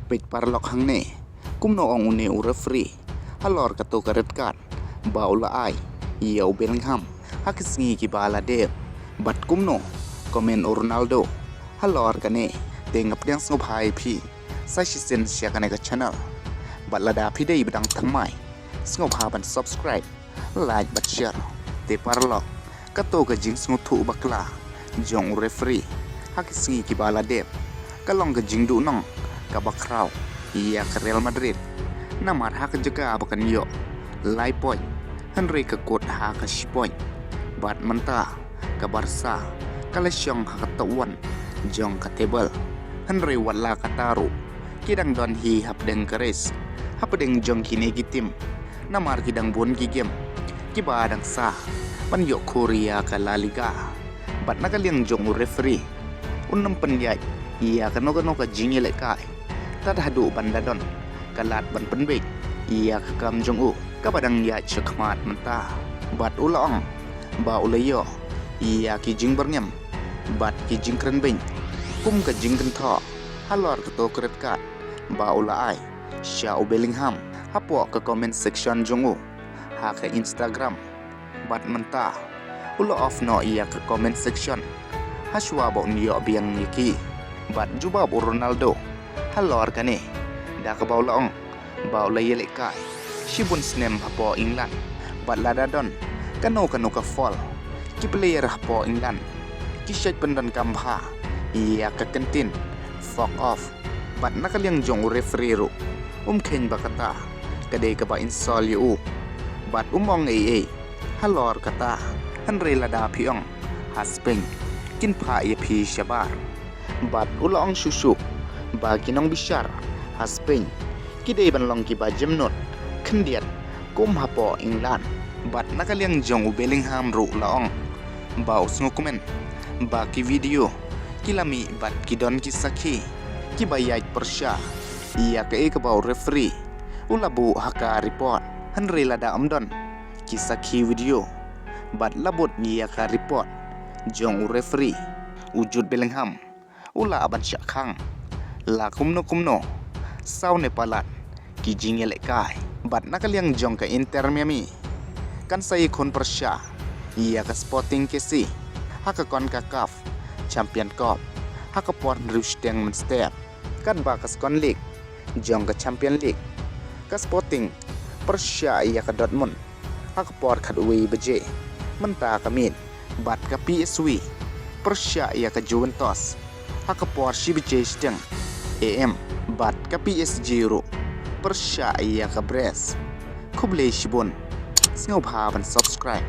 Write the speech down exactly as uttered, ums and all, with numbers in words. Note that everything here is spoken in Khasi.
Peit paralok hangne, kumno ong une u referee halor kato ka red card ba u la ai ïa u Bellingham ha ki sngi kiba la dep. Bad kumno comment u Ronaldo halor kane. Te nga pdiang sngewbha ïa phi sa shisien sha kane ka channel. Bad lada phi dei ba dang thymmai, sngewbha ban subscribe, like bad share. Te paralok, kato ka jingsngewthuh bakla jong u referee ha ki sngi kiba la dep ka long ka jingduhnong kaba khraw ïa ka Real Madrid. Namar ha ka jaka ba kan ïoh lai point, hynrei ka kut ha ka shi point. Bad mynta ka Barca ka la shong ha ka top one jong ka table, hynrei wat la kata ruh ki dang don hi hapdeng ka race hapdeng jong kine ki team. Namar ki dang bun ki game kiba dang sa ban ïoh khur ïa ka La Liga. Bad na ka liang jong u referee, un ym pynïaid ïa kano kano ka jingïalehkai tad haduh ban da don ka lad ban pynbeit ïa ka kam jong u kaba dang ïaid shakhmat mynta. Bad u la ong ba u la ïoh ïa ki jingbyrngem bad ki jingkren beiñ kum ka jingkynthoh halor kato ka red card ba u la ai sha u Bellingham hapoh ka comment section jong u ha ka Instagram. Bad mynta u la off noh ïa ka comment section hashwa ba un ïoh biang ïa ki. Bad jubab u Ronaldo halor kane da kaba u la ong ba u la ïalehkai shibun snem hapoh England. Bad lada don kano kano ka foul, ki player hapoh England ki shait pyndonkam bha ïa ka kyntien fuck off. Bad na ka liang jong u referee ruh, um kheiñ ba kata ka dei kaba insult ïa u. Bad um ong ei ei halor kata, hynrei lada phi ong ha Spain, kin phah ïa phi shabar. Bad u la ong shuh shuh ba ki nongbishar ha Spain ki dei ban long kiba jemnud khyndiat kum hapoh England. Bad na ka liang jong u Bellingham ruh la ong ba u sngewkmen ba ki video ki la mih bad ki don ki sakhi kiba ïaid pyrshah ïa kaei kaba u referee u la buh ha ka report. Hynrei lada ym don ki sakhi video bad la bud ïa ka report jong u referee, u Jude Bellingham u lah ban shah khang la kumno kumno saw ne palat ki jingïalehkai. Bad na ka liang jong ka Inter Miami, kan sa ïakhun pyrshah ïa ka Sporting K C ha ka CONCACAF Champion Cup ha ka por hynriew shiteng mynstep. Katba ka second leg jong ka Champion League, ka Sporting pyrshah ïa ka Dortmund ha ka por khatwei baje mynta ka miet. Bad ka P S V pyrshah ïa ka Juventus ha ka por shi baje shiteng A M. Bad ka P S G ruh pyrshah ïa ka Brest. Khublei shibun. Sngewbha ban subscribe,